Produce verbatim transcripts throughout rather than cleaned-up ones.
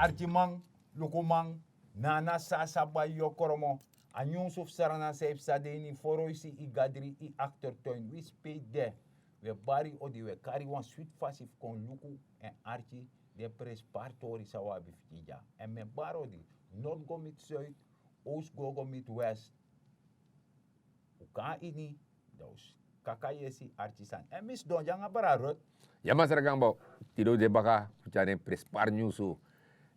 Arkiman, lukuman, nana sasa bai yokromo. A nyunsu fu srana san yu psa de ini foroisi, yu gadri, yu aktertuin, winsi pe yu de. Wi e bari yu odi, wi e kari wan switi fasi fu kon luku èn arki den prenspari tori san wi abi fu gi dya. Èn mi e bari yu odi, nord go miti suid, oost go go miti west. Un kon na ini, dan un si kaka yesi, arki sani. Èn mi sidon dya nanga brada Ruth. Ya masra Gambo, tide un de baka fu tyari den prenspari nyunsu.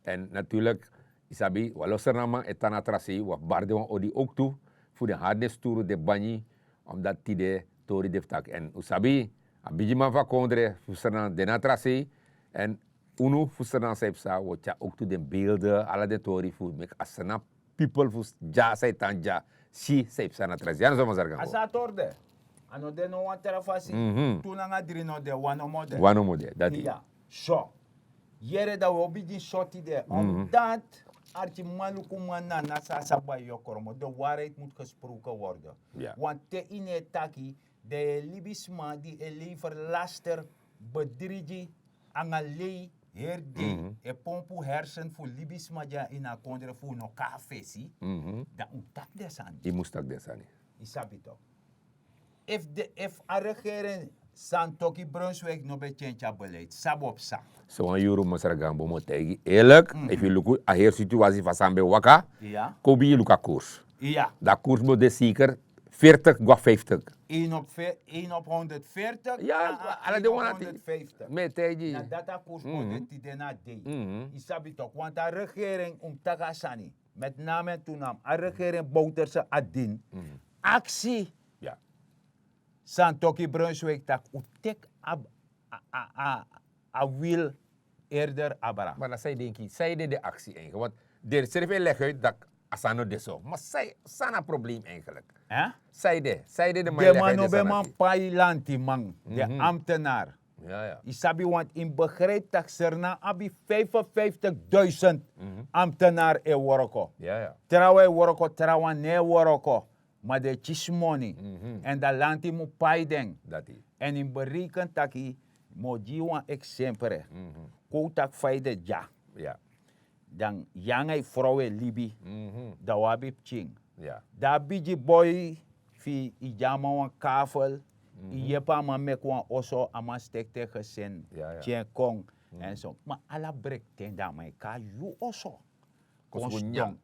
Èn naturlik, yu sabi wan lo Sranan man e tan na tra sei, wi abi bari den wan odi owktu fu den hari den sturu, den banyi, omdati tide tori de fu taki. Èn un sabi a bigiman fu a kondre fu Sranan de na tra sei. Èn unu fu Sranan san e psa, wi o tyari owktu den beelde, ala den tori fu meki a Sranan pipel fu dya san e tan dya si san e psa na tra sei. Ya no so masra Gambo. A sa a tori de. A no de no wan tra fasi. Tu nanga dri no de, wan nomo de. Wan nomo de, dati. Ya. So, yere, dan wi o bigin so tide. Omdati arkiman, lukuman, nana sasa bai yokromo, de waarheid moet gesproken worden. Want te yu no e taki, dan yu e libisma di e lever laster, bedrigi nanga lei heri dei, e pompu hersen fu libisma dya ini a kondre fu un no kon na fesi, dan un taki den sani. Yu mus taki den sani. Yu sabi tok. Efu a regering Santokhi Brunswijk no ben tyentya beleid, san bo psa? Sowan yuru masra Gambo, mi o taigi yu eerlik, efu yu luku a heri situasi fa sani ben waka, kon bigin luku a koers. Dan a koers bo de zeker veertig go na vijftig. Een op, een op honderdveertig? Ja, ala den wan na tide. Mi e taigi yu. Na dati a koers bo de tide na dei. Yu sabi tok, want a regering, un mus taki a sani, met name en toename a regering Bouterse a dini aksi Santokhi Brunswijk taki un teki a, a, a, a wil eerder abra. Ma na san yu denki, san ede de aksi eigenlijk? Want den srefi e leg uit dati a sani no de so. Ma san, san na a probleem eigenlijk? San ede, san ede de man e leg uit? Den man no ben man pai lantiman, den ambtenaar. Yu sabi, want yu mus begrijpi tak' Sranan abi vijfenvijftigduizend ambtenaar e wroko. Trawan e wroko, trawan no e wroko. Ma den e kisi moni. Èn dan lanti mus pai den. Èn yu mus bereken taki, mi o gi yu wan eksempre. Kon un taki fa yu de dya. Dan yu nanga yu frow e libi. Dan un abi pikin. Dan a bigi boi fu yu, yu gi a man wan kafel, yu yepi a man meki wan oso, a man steki te gesin, tyari en kon. Èn so, ma ala brekten dan a man e kon na yu oso. Kon suku nyan.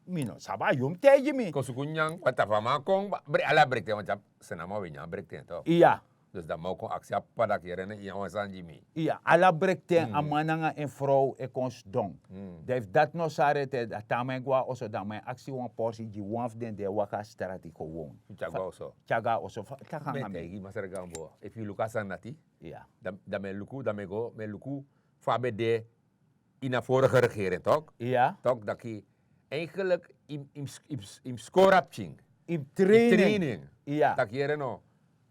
Mi no sabi, a yu mus taigi mi. Kon suku nyan, want a fa a man kon, ala brekten, want Sranan man, wi e nyan brekten tok. Iya. Dus dan a man o kon aksi a papa taki yere, nyan wan sani gi mi. Iya, ala brekten a man nanga en frow e kon sidon. Dan efu dati no sari ete, dan te a man e go na oso, dan a man e aksi wan porsi gi wan fu den di e waka na strati gewoon. Tyari go na oso. Tyari go na oso, fa, taki nanga mi. Mi e taigi masra Gambo, efu yu luku a sani dati, iya, dan, dan mi e luku, dan mi e go, mi e luku fa a ben de ini a vorige regering tok. Iya. Tok, taki eigenlijk yu mus, yu mus, yu mus skori a pikin. Yu mus train en. Yu mus train en. Iya. Taki yere no,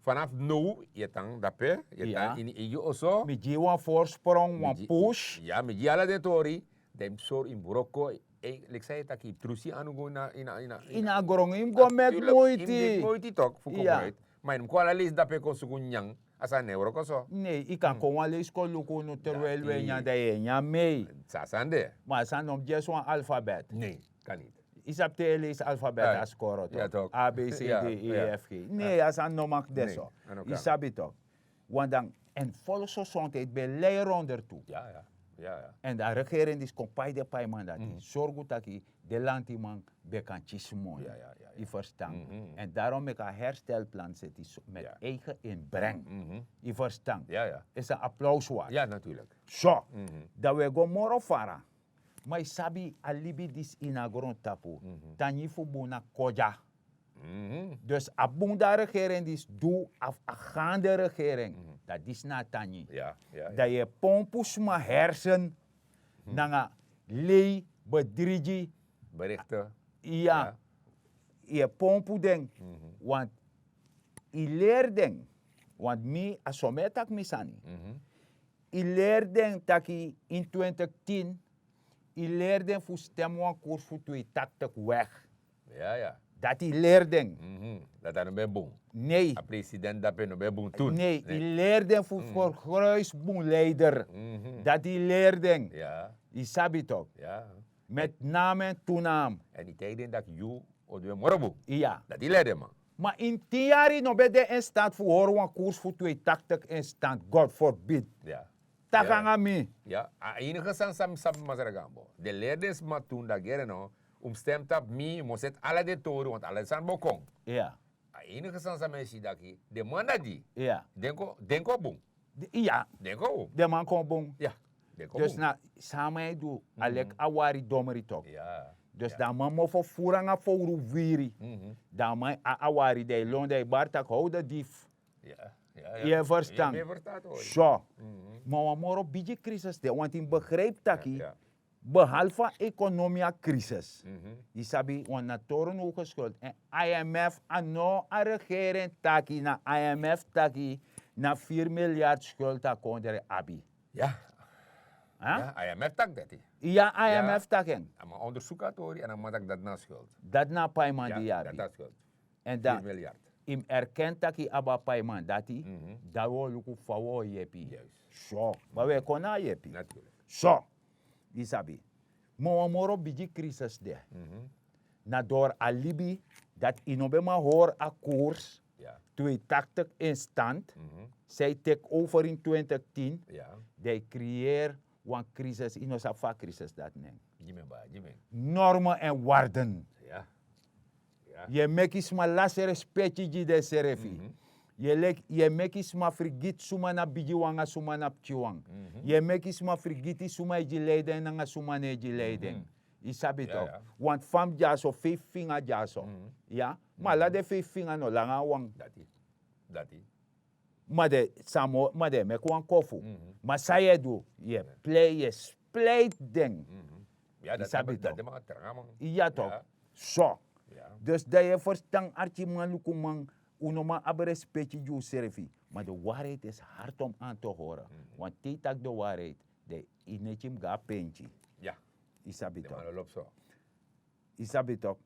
vanaf now yu e tan dape, yu e tan ini yu eigi oso. Mi gi yu wan voorsprong, wan push. Iya, mi gi yu ala den tori. Dan yu mus sori, yu mus wroko, eh, leki san yu e taki, yu mus trusu yu anu go ini a, ini a, ini a gron, yu mus go meki moiti. Yu mus meki moiti tok fu kon uit. Ma yu no mus kon ala leisi dape kon suku nyan. A sani no e wroko so. Nee, yu kan kon wan leisi kon luku unu, terwijl wi e nyan, dan yu e nyan mee. San a sani de? Ma a sani no mus gi wan alfabet. Nee, kan niet. Yu sabi te yu e leisi alfabet, a skoro tok. A, B, C, D, E, F, G. Nee, a sani no mag de so. Yu sabi tok. Want dan, en volksgezondheid ben lei ronder tu. Èn dan a regering disi kon pai den paiman dati. Sorgu taki den lantiman ben kan kisi moni. Yu ferstan? Èn daarom meki a herstelplan seti met eigen inbreng. Yu ferstan? Is een applaus waard. Ja, natuurlijk. So, dan wi e go moro fara. Ma yu sabi, a libi disi ini a grontapu, tangi fu bun na kodya. Dus a bun di a regering disi du, of a gaande regering, dan disi na a tangi. Dan yu e pompu sma hersen nanga lei, bedrigi. Berichten. Iya. Yu e pompu den. Want yu leri den. Want mi, a so mi e taki mi sani. Yu leri den taki in twintig tien, yu leri den fu stem wan koers fu twee tachtig weg. Dati yu leri den. Dati a no ben bun. Nee. A president dape no ben bun tu. Nee, yu leri den fu vergruis bun leider. Dati yu leri den. Yu sabi tok'? Met name en tu na am. Èn yu taigi den tak' yu o du en moro bun. Iya. Dati yu leri den man. Ma ini tin yari yu no ben de in stand fu hori wan koers fu twee taktik in stand, god forbid. Taki nanga mi. A enige sani san mi sabi masra gambo, den leri den sma tu daki yere no, un mus stem tapu mi, yu mus seti ala den tori want ala den sani bo kon. A enige sani san mi e si daki den man dati, den kon bun. Iya. Den kon bun. Dus na san a man e du, a leki a wari domri tok'. Dus dan a man mofo furu nanga fowru wiri. Dan a man a wari dan e lon dan e bari tak' how de dif. Yu e ferstan? So. Ma wan moro bigi krisis de wanti yu mus begripi taki behalfa ekonomia krisis, yu sabi wan na torenhoge skuld èn imf a no a regering taki na imf taki na firi milyard skuld a kondre abi. Ya. Imf taki dati. Ya, imf taki en. A man ondersuku a tori èn a man taki dati na a skuld. Dati na a paiman di yu abi. Èn dan yu mus erkeni tak' yu abi a paiman dati. Dan wi o luku fa wi o yepi. So ma wi e kon na a yepi. So yu sabi, ma wan moro bigi krisis de. Na dori a libi dati yu no ben man hori a koers. Twee taktik in stand san yu teki over ini twintik tin. Dan yu kriyeri wan krisis yu no sabi fa a krisis dati nen. Normen en warden. Yu e meki sma lasi respeki gi densrefi. Yu e meki sma frigiti suma na bigiwan nanga suma na pikinwan. Yu e meki sma frigiti suma e gi leiden nanga suma no e gi leiden. Yu sabi tok'? Want fa mi dyaso feifi finga dyaso. Ya. Ma ala den feifi finga no langa a wan. Ma den e meki wan kofu. Ma san yu e du? Yu e plei yu e spleiti den. Yu sabi tok'? Ya tok'. So. Dus dan yu e ferstan arkimanlukuman, un no man abi respeki gi unsrefi. Ma de wariheiti isi hard om an te hori. Want te yu taki de wariheiti, dan yu neti mus go na penti. Yu sabi tok'? Yu sabi tok'?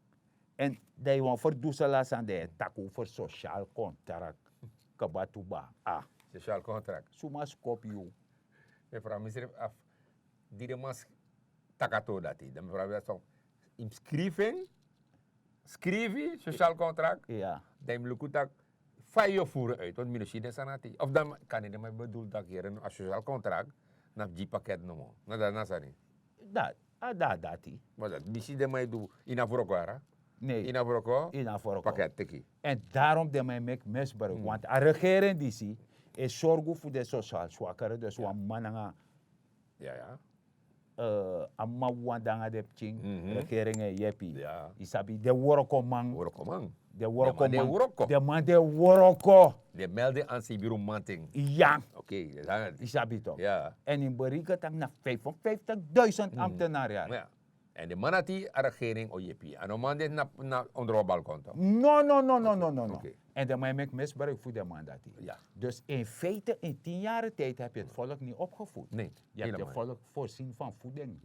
Èn dan yu wan ferdusel a sani dan yu e taki over sosial kontrak. Kaba tu ba a sosial kontrak. Suma skopu yu? Mi e fraga misrefi afu di den man taki a tori dati dan mi e fraga misrefi afu yu mus skrifi en. Skrifi sosial kontrak. Dan yu mus luku tak' fa yu o furu en uit want mi no si den sani ati of dan kan den man e bedul tak' yere no a sosial kontrak na fu gi paket nomo na dati na sani. A dati dati. Mi si den man e du ini a wroko ara. Nei ini a wroko ini a wroko paket teki. Èn darom den man e meki misbruik want a regering disi e sorgu fu den sosial swakere dus wan man nanga a man wan de nanga den pikin. Regering e yepi. Yu sabi den wrokoman. Den wrokoman den man de wroko. Den mel den ansi biru manting. Ya. Yu sabi tok'? Èn yu mus bereken tak' na vijfenvijftig duizend ambtenari yari. Èn den man dati a regering o yepi a no man de na onder wan balkon tok'? No no no no no no. Èn den man e meki misbruik fu den man dati. Dus in feite in tin yari tijdi hebi yu volk ni opgevoed. Yu hebi den volk voorzien van voeding.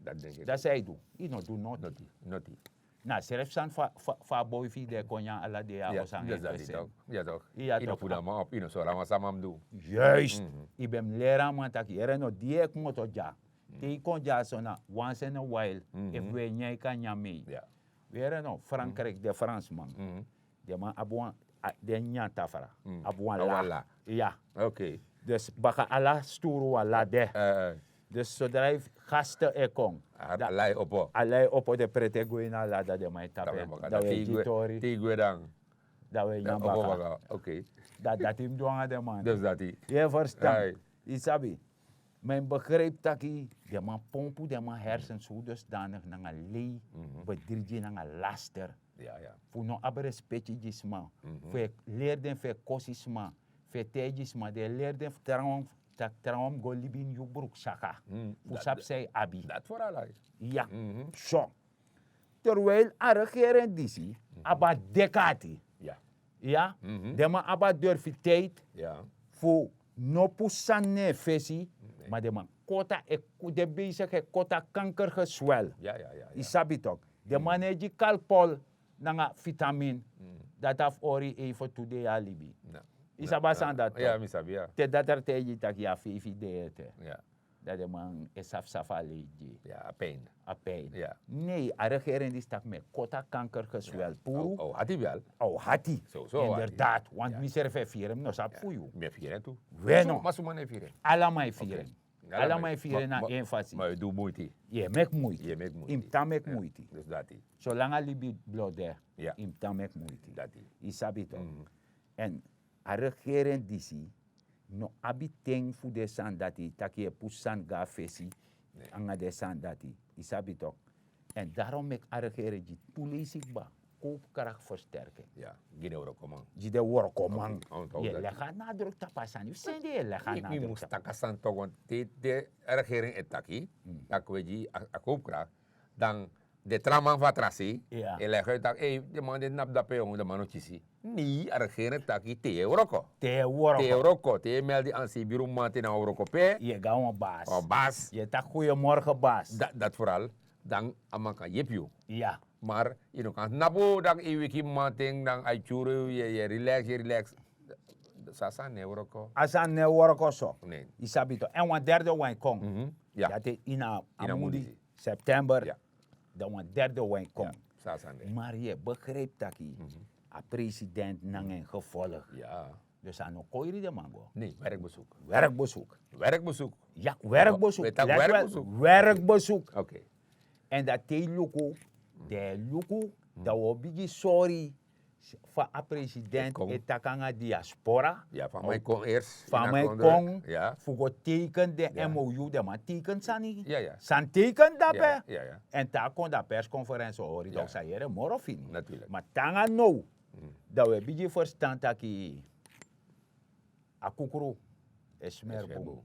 Dati san yu du? Yu no du noti. Na srefi sani fu a boi fu yu den e kon nyan ala dei a oso nanga yu pesen. Yu no fu dan man op yu no sori a man san man mus du. Juist. Yu ben mus leri a man taki yere no di yu e kmoto dya te yu kon dyaso na once in a while efu wi e nyan yu kan nyan mei. Wi yere no frankrik den fransman den man abi wan den nyan tafra abi wan la. Ya. Dus baka ala sturu wan la de. Dus sodra yu gaste e kon ala e opo den prete gwe ini a la dan den man e tapu en dan wi e gi tori. Dan wi e nyan baka. Dati dati yu mus du nanga den man. Yu e ferstan? Yu sabi? Ma yu mus begripi taki den man pompu den man hersen so dusdanik nanga lei, bedrigi nanga laster fu no abi respeki gi sma, fu e leri den fu e kosi sma, fu e taigi sma den e leri den fu trawan mus go libi ini yu bruksaka fu sabi san yu abi. Ya. So terwijli a regering disi abi a dek'ati. Ya. Den man abi a durfiteit fu no pusu sani na en fesi. Ma den man koti a e den besigi e koti a kanker geswel. Yu sabi toki? Den man no e gi kalpol nanga vitamin. Dati a fu hori yu even tu dei a libi. Yu sabi a sani dati? Te datra taigi yu tak' yu abi feifi dei ete. dat den man e safu safu a lei gi yu. A pijn. Nei, a regering disi taki mi e koti a kanker geswel puru. A o hati wel. A o hati. Inderdaad, want mi srefi e firi en, mi no sabi fu yu. Mi e firi en tu. We no. Ma suma no e firi en? Ala man e firi en. Ala man e firi en na en fasi. Ma yu e du muiti. Yu e meki muiti. Yu mus tan meki muiti. Solanga libi blo de, yu mus tan meki muiti. Yu sabi tok. Èn a regering disi no abi ten fu den sani dati, taki yu e pusu sani go na fesi nanga den sani dati. Yu sabi tok. Èn darom meki a regering gi tu leisi kba, koopkracht versterking gi den wrokoman. Gi den wrokoman. Yu e legi a nadruk tapu a sani fu sende yu e legi a nadruk tapu a sani. Tok wan te den regering e taki, taki wi e gi a koopkracht, dan den tra man fu a tra sei e legi uit taki, ei, den man de tnapu dape yongu, den man no kisi. Nei, a regering taki te yu e wroko, te yu e wroko, te yu e meldi ansi biru man te na wan wroko pe yu e go na wan basi. Yu e taki goyemorgen basi. Dati foral, dan a man kan yepi yu. Mar yu no kan tnapu dan yu wiki mamanten dan a e tyuru yu, yu e relax, yu e relax. So a sani no e wroko. A sani no e wroko so. Yu sabi tok. Èn wan derde wan e kon. Dati ini a mudi september. Dan wan derde wan e kon. Mar yu e begripi taki a president nanga en gevolg. Dus a no koiri den man go. Nei, werkbezoek. Werkbezoek. Werkbezoek. Werkbezoek. Èn dati te yu luku, den e luku, dan wi o bigin sori fa a president e taki nanga diaspora. Fa a man e kon fu go teken den mou, den man teken sani. Sani teken dape. Èn te a kon dan a perskonferensi o hori dan wi sa yere moro fini. Ma te nanga now, dan wi e bigin ferstan taki a kukru e smeri bun.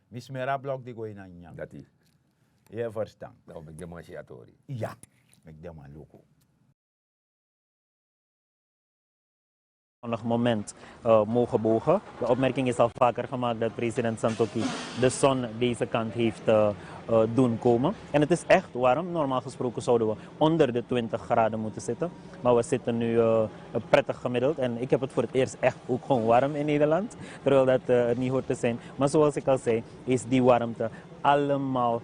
Mi smeri a blok di go ini a nyanyan. Yu e ferstan? Dan wi meki den man si a tori. Iya, meki den man luku. Moment mogen bogen. De opmerking is al vaker gemaakt dat president Santokhi de zon deze kant heeft doen komen. En het is echt warm. Normaal gesproken zouden we onder de twintig graden moeten zitten. Maar we zitten nu prettig gemiddeld. En ik heb het voor het eerst echt ook gewoon warm in Nederland. Terwijl dat het niet hoort te zijn. Maar zoals ik al zei, is die warmte allemaal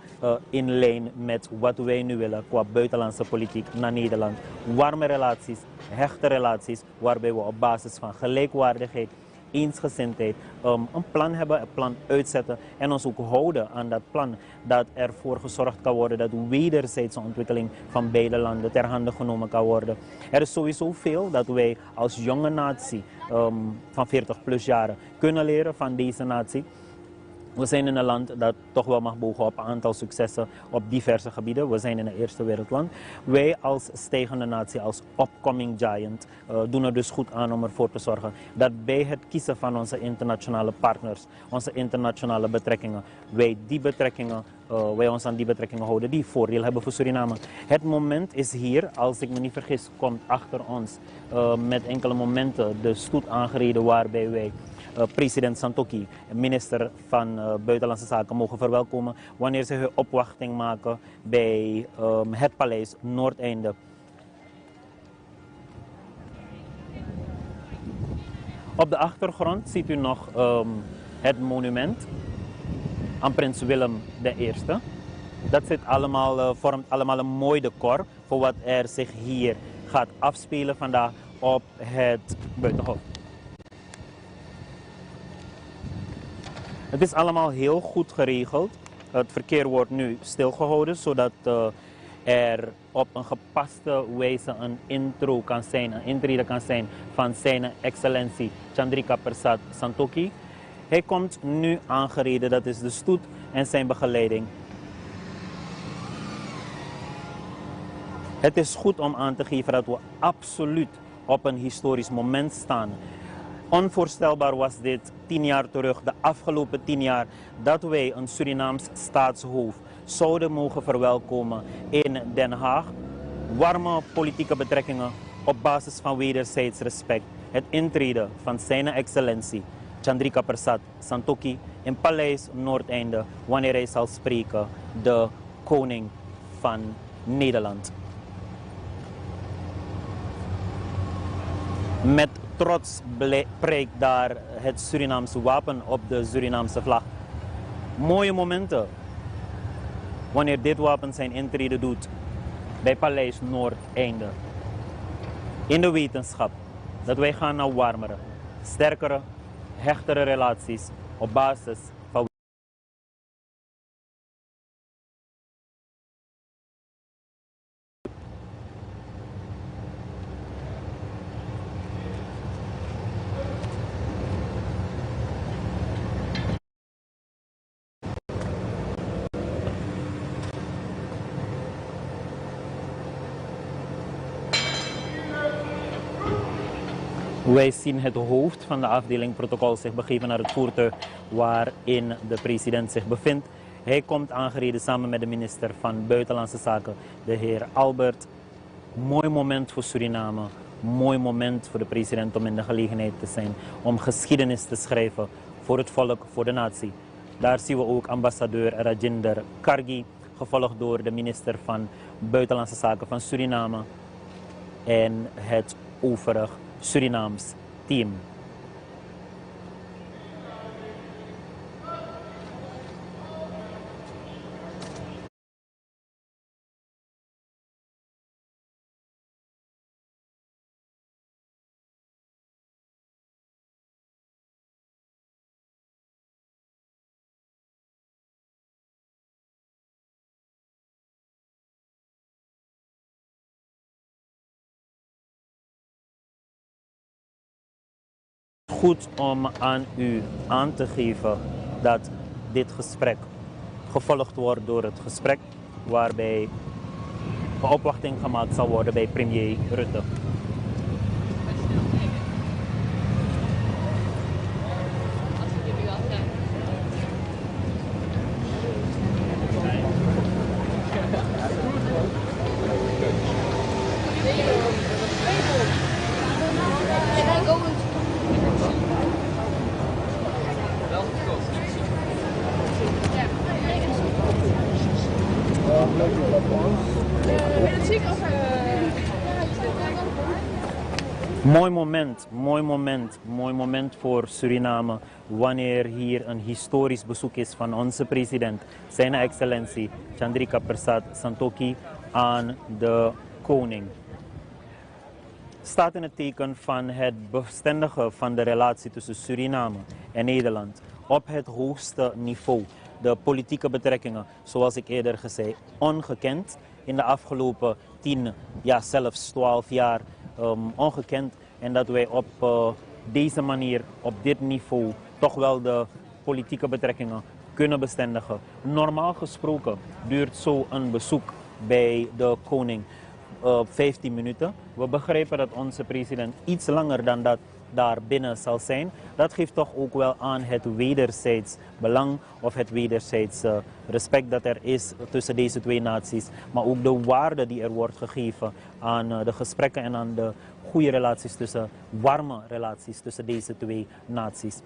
in lijn met wat wij nu willen qua buitenlandse politiek naar Nederland. Warme relaties, hechte relaties, waarbij we op basis van gelijkwaardigheid, eensgezindheid een plan hebben, een plan uitzetten en ons ook houden aan dat plan, dat ervoor gezorgd kan worden dat wederzijdse ontwikkeling van beide landen ter hande genomen kan worden. Er is sowieso veel dat wij als jonge natie van veertig plus jaren kunnen leren van deze natie. We zijn in een land dat toch wel mag bogen op een aantal successen op diverse gebieden. We zijn in een eerste wereldland. Wij als stijgende natie, als upcoming giant, doen er dus goed aan om ervoor te zorgen dat bij het kiezen van onze internationale partners, onze internationale betrekkingen, wij die betrekkingen, wij ons aan die betrekkingen houden die voordeel hebben voor Suriname. Het moment is hier, als ik me niet vergis, komt achter ons met enkele momenten de stoet aangereden waarbij wij president Santokhi, minister van Buitenlandse Zaken, mogen verwelkomen wanneer zij hun opwachting maken bij het paleis Noordeinde. Op de achtergrond ziet u nog het monument aan prins Willem de Eerste. Dat zit allemaal, vormt allemaal een mooi decor voor wat er zich hier gaat afspelen vandaag op het Buitenhof. Het is allemaal heel goed geregeld. Het verkeer wordt nu stilgehouden, zodat er op een gepaste wijze een intro kan zijn, een intrede kan zijn van zijn excellentie Chandrika Persad Santokhi. Hij komt nu aangereden, dat is de stoet en zijn begeleiding. Het is goed om aan te geven dat we absoluut op een historisch moment staan. Onvoorstelbaar was dit tien jaar terug, de afgelopen tien jaar, dat wij een Surinaams staatshoofd zouden mogen verwelkomen in Den Haag. Warme politieke betrekkingen op basis van wederzijds respect. Het intreden van zijn excellentie Chandrika Persad Santokhi in Paleis Noordeinde, wanneer hij zal spreken, de koning van Nederland. Met trots prijkt daar het Surinaamse wapen op de Surinaamse vlag. Mooie momenten wanneer dit wapen zijn intrede doet bij Paleis Noordeinde. In de wetenschap dat wij gaan naar warmere, sterkere, hechtere relaties op basis van Wij zien het hoofd van de afdeling protocol zich begeven naar het voertuig waarin de president zich bevindt. Hij komt aangereden samen met de minister van Buitenlandse Zaken, de heer Albert. Mooi moment voor Suriname. Mooi moment voor de president om in de gelegenheid te zijn om geschiedenis te schrijven voor het volk, voor de natie. Daar zien we ook ambassadeur Rajinder Kargi, gevolgd door de minister van Buitenlandse Zaken van Suriname en het overig Surinaams team. Goed om aan u aan te geven dat dit gesprek gevolgd wordt door het gesprek waarbij een opwachting gemaakt zal worden bij premier Rutte. Mooi moment, mooi moment, mooi moment voor Suriname, wanneer hier een historisch bezoek is van onze president, zijn excellentie Chandrika Persat Santokhi, aan de koning. Staat in het teken van het bestendigen van de relatie tussen Suriname en Nederland op het hoogste niveau. De politieke betrekkingen, zoals ik eerder zei, ongekend in de afgelopen tien, ja, zelfs twaalf jaar, ehm, ongekend. En dat wij op, eh, deze manier, op dit niveau, toch wel de politieke betrekkingen kunnen bestendigen. Normaal gesproken duurt zo een bezoek bij de koning, eh, vijftien minuten. We begrijpen dat onze president iets langer dan dat daar binnen zal zijn. Dat geeft toch ook wel aan het wederzijds belang of het wederzijds, eh, respect dat er is tussen deze twee naties, maar ook de waarde die er wordt gegeven aan, eh, de gesprekken en aan de goede relaties tussen, warme relaties tussen deze twee naties.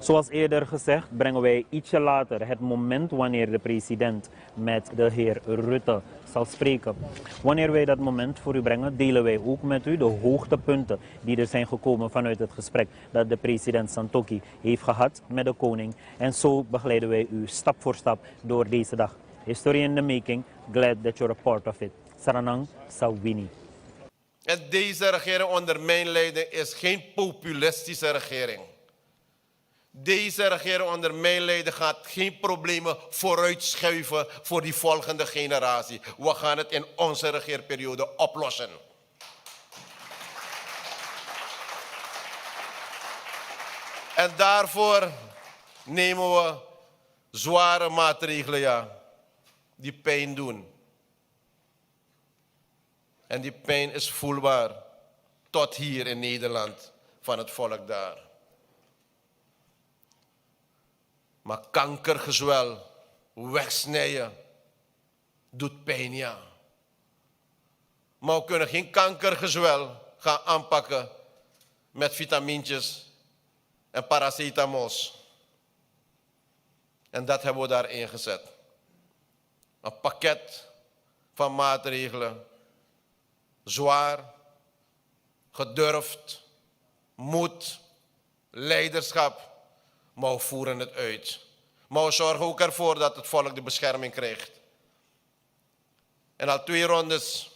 Zoals eerder gezegd brengen wij ietsje later het moment wanneer de president met de heer Rutte zal spreken. Wanneer wij dat moment voor u brengen, delen wij ook met u de hoogtepunten die er zijn gekomen vanuit het gesprek dat de president Santokhi heeft gehad met de koning. En zo begeleiden wij u stap voor stap door deze dag. History in the making, glad that you're a part of it. Saranang, Sawini. En deze regering onder mijn leiding is geen populistische regering. Deze regering onder mijn leiding gaat geen problemen vooruitschuiven voor die volgende generatie. We gaan het in onze regeerperiode oplossen. En daarvoor nemen we zware maatregelen, ja, die pijn doen. En die pijn is voelbaar tot hier in Nederland van het volk daar. Maar kankergezwel wegsnijden doet pijn, ja. Maar we kunnen geen kankergezwel gaan aanpakken met vitamintjes en paracetamols. En dat hebben we daarin gezet. Een pakket van maatregelen. Zwaar, gedurfd, moed, leiderschap, maar we voeren het uit. Maar we zorgen ook ervoor dat het volk de bescherming krijgt. En al twee rondes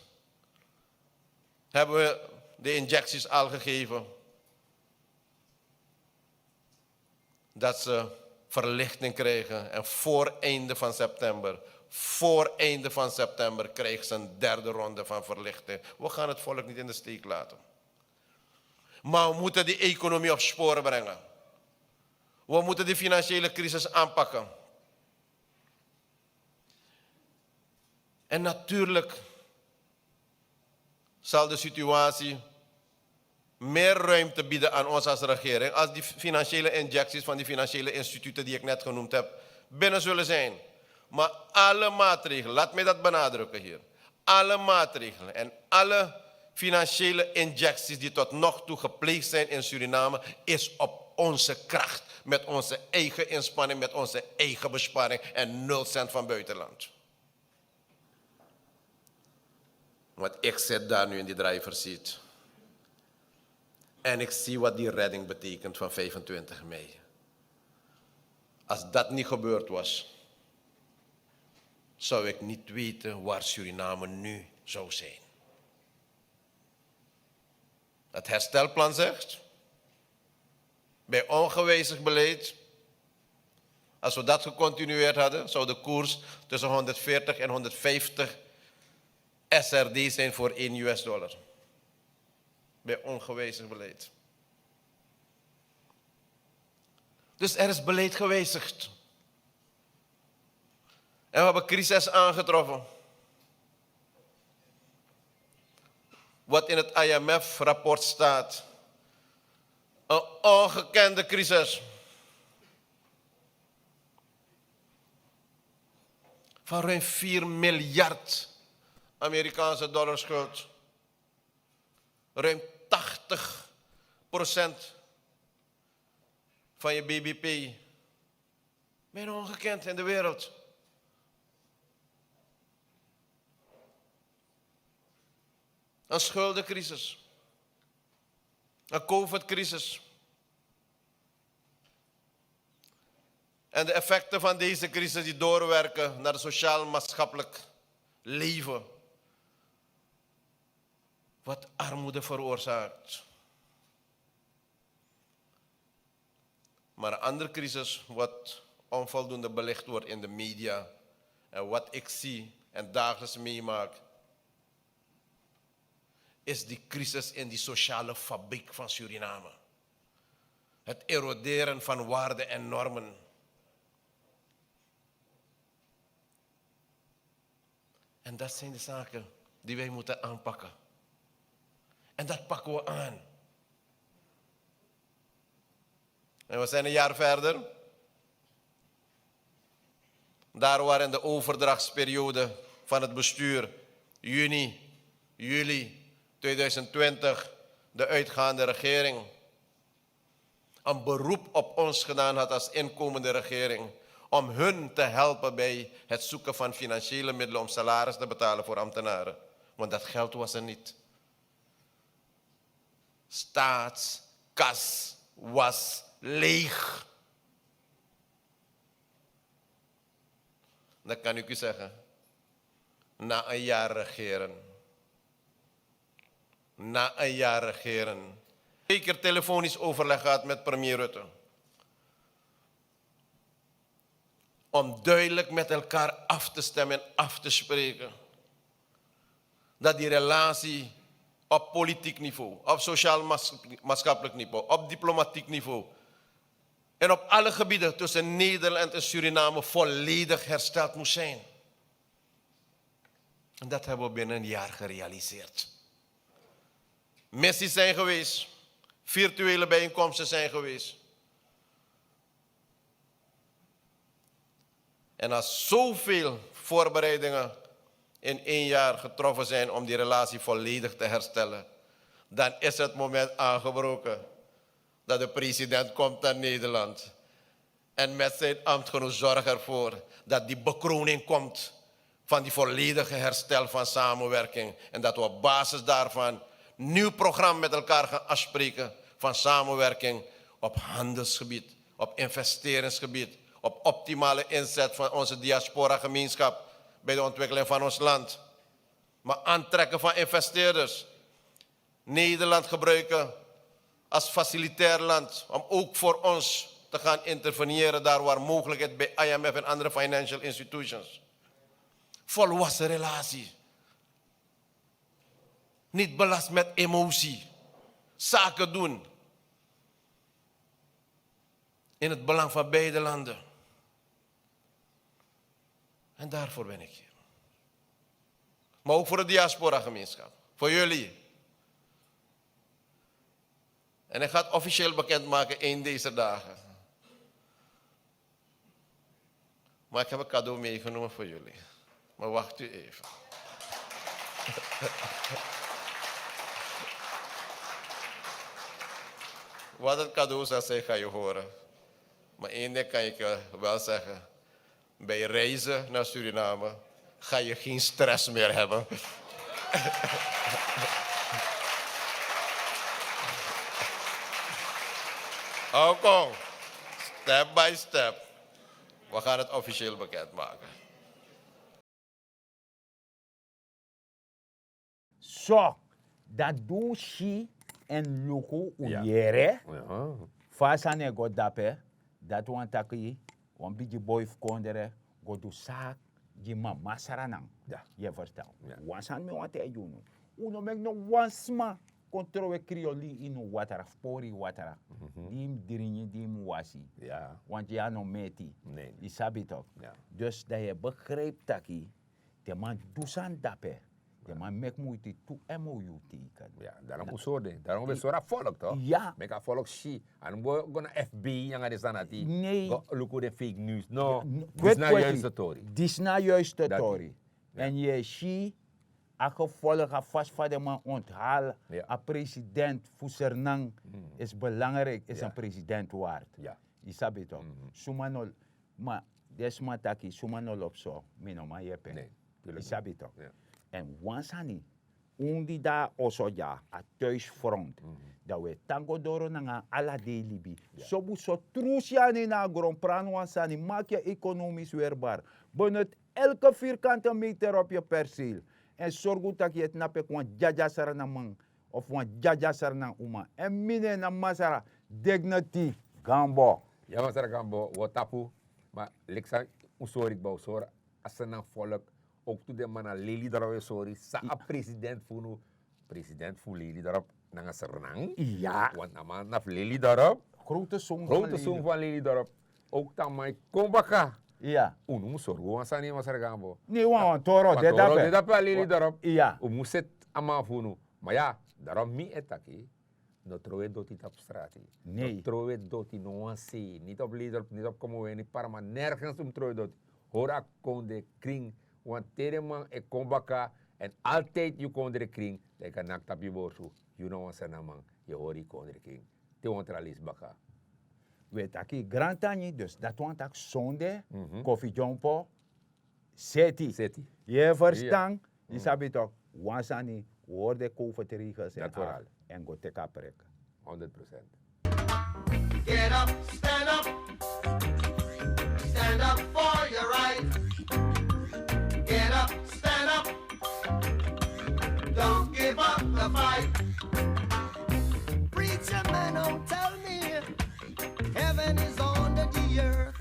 hebben we de injecties al gegeven, dat ze verlichting krijgen. En voor einde van september, voor einde van september krijgen ze een derde ronde van verlichting. We gaan het volk niet in de steek laten. Maar we moeten die economie op sporen brengen. We moeten die financiële crisis aanpakken. En natuurlijk zal de situatie meer ruimte bieden aan ons als regering, als die financiële injecties van die financiële instituten die ik net genoemd heb, binnen zullen zijn. Maar alle maatregelen, laat mij dat benadrukken hier, alle maatregelen en alle financiële injecties die tot nog toe gepleegd zijn in Suriname, is op onze kracht, met onze eigen inspanning, met onze eigen besparing en nul cent van buitenland. Want ik zit daar nu in die driver's seat. En ik zie wat die redding betekent van vijfentwintig mei. Als dat niet gebeurd was, zou ik niet weten waar Suriname nu zou zijn. Het herstelplan zegt, bij ongewijzigd beleid, als we dat gecontinueerd hadden, zou de koers tussen honderdveertig en honderdvijftig S R D zijn voor één U S dollar. Bij ongewijzigd beleid. Dus er is beleid gewijzigd. En we hebben crisis aangetroffen. Wat in het I M F-rapport staat. Een ongekende crisis. Van ruim vier miljard Amerikaanse dollar schuld. Ruim tachtig procent van je B B P. Bijna ongekend in de wereld. Een schuldencrisis. Een covid-crisis. En de effecten van deze crisis die doorwerken naar het sociaal-maatschappelijk leven. Wat armoede veroorzaakt. Maar een andere crisis wat onvoldoende belicht wordt in de media en wat ik zie en dagelijks meemaak, is die crisis in die sociale fabriek van Suriname. Het eroderen van waarden en normen. En dat zijn de zaken die wij moeten aanpakken. En dat pakken we aan. En we zijn een jaar verder. Daar waar in de overdrachtsperiode van het bestuur, juni, juli tweeduizend twintig, de uitgaande regering een beroep op ons gedaan had als inkomende regering om hun te helpen bij het zoeken van financiële middelen om salaris te betalen voor ambtenaren. Want dat geld was er niet. Staatskas was leeg. Dan kan ik u zeggen, na een jaar regeren. Na een jaar regeren. Twee keer telefonisch overleg gehad met premier Rutte. Om duidelijk met elkaar af te stemmen en af te spreken dat die relatie op politiek niveau, op sociaal-maatschappelijk niveau, op diplomatiek niveau en op alle gebieden tussen Nederland en Suriname volledig hersteld moest zijn. En dat hebben we binnen een jaar gerealiseerd. Missies zijn geweest, virtuele bijeenkomsten zijn geweest. En als zoveel voorbereidingen in één jaar getroffen zijn om die relatie volledig te herstellen, dan is het moment aangebroken dat de president komt naar Nederland en met zijn ambtgenoot zorg ervoor dat die bekroning komt van die volledige herstel van samenwerking. En dat we op basis daarvan nieuw programma met elkaar gaan afspreken van samenwerking op handelsgebied, op investeringsgebied, op optimale inzet van onze diasporagemeenschap bij de ontwikkeling van ons land, maar aantrekken van investeerders, Nederland gebruiken als facilitair land om ook voor ons te gaan interveneren daar waar mogelijkheid bij I M F en andere financial institutions. Volwassen relatie. Niet belast met emotie. Zaken doen. In het belang van beide landen. En daarvoor ben ik hier. Maar ook voor de diasporagemeenschap. Voor jullie. En ik ga het officieel bekendmaken een deze dagen. Maar ik heb een cadeau meegenomen voor jullie. Maar wacht u even. Wat het cadeau zal zijn, ga je horen. Maar één ding kan ik je wel zeggen. Bij reizen naar Suriname ga je geen stress meer hebben. Hong Kong, step by step. We gaan het officieel bekendmaken. So, dati di un si èn luku, un yere fa a sani e go dape. Dati wani taki wan bigi boi fu kondre go du saki gi mama Sranan. Yu e ferstan? Wan sani mi wani taigi unu. Un no meki no wan sma kon trowe krioli ini un watra fu pori yu watra di yu mus dringi, di yu mus wasi. Wan di a no meti. Yu sabi toki? Dus dan yu e begripi taki den man du sani dape. Den man meki muiti tu M O U teken. Darom un sori den, darom un ben sori a folk toki. Meki a folk si. A no mus go na F B I nanga den sani dati. Go luku den fake news. No. Disi na a yuiste tori. Disi na a yuiste tori. Èn yu e si a gevolg, a fasi fa den man onthal a president fu Sranan is belangrijk, is een president waard. Yu sabi toki? Suma no, ma den sma taki suma no lobi so, mi no man yepi en. Yu sabi toki? Èn wan sani, un di de na oso dya, a thuisfront, dan un e tan go doro nanga ala dei libi. Sobu so tru syani na a gron, prani wan sani, maki yu ekonomis werbar. Benut elke vierkante meter op yu perceel. Èn sorgu taki yu e tnapu enke wan dyadya Sranan man of wan dyadya Sranan uma. Èn mi nen na Masra Dignity Gambo. Ya, Masra Gambo, un o tapu. Ma leki san un sori kba, un sori a Sranan folk. Ook tu den man na Lelydrop e sori san a president fu unu, president fu Lelydrop nanga Sranan. Iya. Want a man na fu Lelydrop. Grote zoon van Lelydrop. Ook te a man e kon baka. Iya. Un no mus sorgu wan sani, Masra Gambo. Ne wan, wan toro de dape. Wan toro de dape na Lelydrop. Iya. Un mus seti a man fu unu. Ma ya, daarom mi e taki, no trowe doti tapu strati. Nee. No trowe doti, no wan sei. Niet op Lelydrop, niet op Commewijne, niet Parma, nergens un mus trowe doti. Hori a kondre krin, want te den man e kon baka, èn altijd yu kondre krin, dan yu kan naki tapu yu borsu, yu na wan Sranan man, yu e hori yu kondre krin. Te wan tra leisi baka. We taki grantangi, dus dati wani taki sonde, Kofi Dyompo seti. Seti. Yu e ferstan? Yu sabi toki, wan sani, un hori den COVID-regels èn al, èn go teki a prek. Honderd procent. Get up, stand up. Stand up for your right. Get up, stand up. Don't give up the fight. Preacher man, don't tell me heaven is under the earth.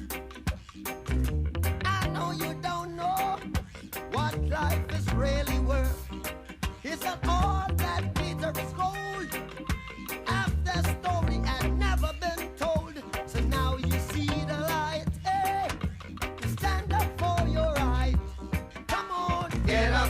I know you don't know what life is really worth. Isn't all that glitters gold? Half the story had never been told. So now you see the light. Hey, stand up for your right. Come on, get up.